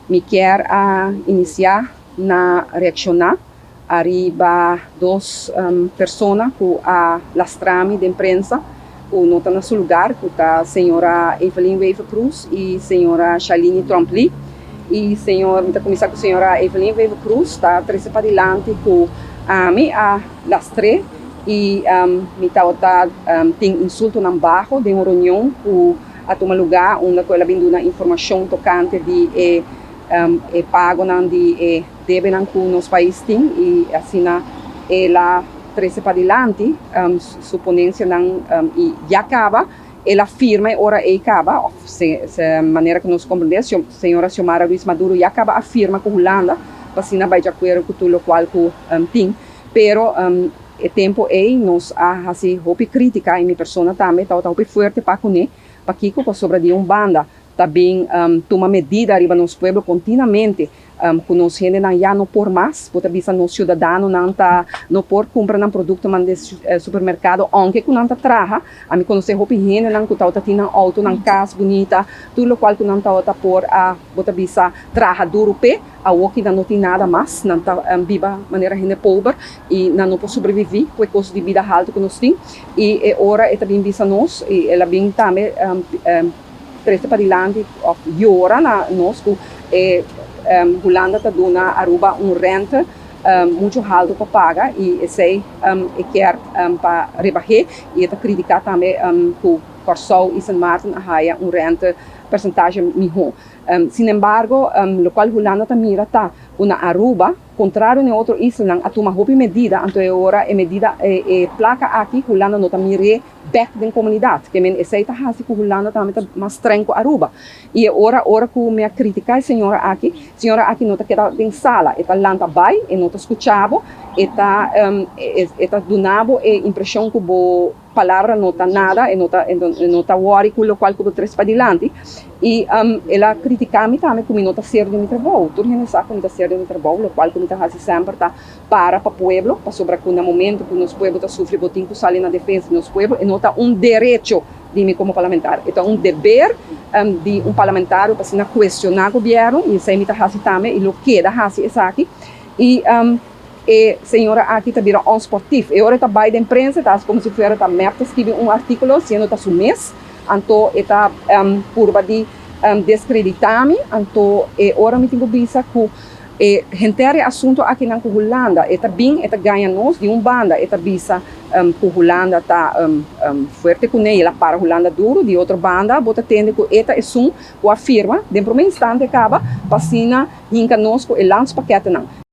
Mi kier a inicia na reacciona ariba dos persona cu a lastra mi den prensa cu no ta na su lugar, cu ta señora Evelyn Wever-Croes y señora Shalini Tromp-Lee. Y señor, mi ta cuminsa cu señora Evelyn Wever-Croes, ta trece padilanti cu ami a lastr'e y mi tabata tin insultonan baho den un reunion cu a tuma lugar unda cu el a bin duna informacion tocante di e pagonan di e debenan cu nos pais tin y asina el a trece padilanti su ponencianan y ya caba el a firma e ora ey caba, of se manera cu nos comprende, señora Xiomara Ruiz Maduro ya caba a firma cu Hulanda pa asina bay di acuerdo cu tur locual cu tin. Pero e tempo ey nos a haci hopi critica y mi persona tambe tabata hopi fuerte pa cune. Pakico? Pasobra di un banda ta bin tuma medida riba nos pueblo continuamente cu nos hendenan ya no por mas, bo ta bisa nos ciudadanonan ta no por cumpra nan productonan den supermercado aunke cu nan ta traha. Ami conoce hopi hendenan cu tabata tin nan auto, nan cas bunita, tur locual cu nan tabata por a, bo ta bisa, traha duro p'e. Awoki nan no tin nada mas, nan ta biba manera hende pober y nan no por sobrevivi cu e costo di bida halto cu nos tin. Y e ora e ta bin bisa nos y el a bin tambe trece padilanti of yora na nos cu e Hulanda ta duna Aruba un rente mucho halto pa paga y esey e kier pa rebahe y e ta critica tambe cu Corsou y Sint Maarten a haya un rente percentage miho. Sinembargo, locual Hulanda ta mira ta cu na Aruba, contrario na e otro islanan, a tuma hopi medida, anto e ora e medida, e placa aki Hulanda no ta mir'é bek den comunidad. Ke men esey ta haci cu Hulanda tambe ta mas streng cu Aruba. Y e ora, ora cu mi a critica e señora aki, señora aki no ta keda den sala, e ta lanta bay, e no ta scucha bo, e ta duna bo e impresion cu bo palabra no ta nada, e no ta worry cu locual cu bo trece padilanti. Y el a critica mi tambe cu mi no ta serio den mi trabou. Tur hende sa cu mi ta serio den mi trabou, locual cu mi ta haci semper ta para pa pueblo, pasobra cu na momento cu nos pueblo ta sufri, bo tin cu sali na defensa di nos pueblo. E no ta un derecho di mi como parlamentario, e ta un deber di un parlamentario pa asina cuestiona gobierno y esey mi ta haci tambe y lo keda haci esaki. Y e señora aki ta bira onsportief. E ora e ta bay den prensa, ta haci como si fuera ta MEP ta scribi un articulo, siendo ta su mes. Anto e ta purba di descredita mi, anto e ora mi tin cu bisa cu e henter e asunto akinan cu Hulanda, e ta bin, e ta gaña nos. Di un banda e ta bisa cu Hulanda ta fuerte cune y el a para Hulanda duro, di otro banda bo ta tende cu e ta esun cu a firma den prome instante caba pa asina hinca nos cu e landspakketnan.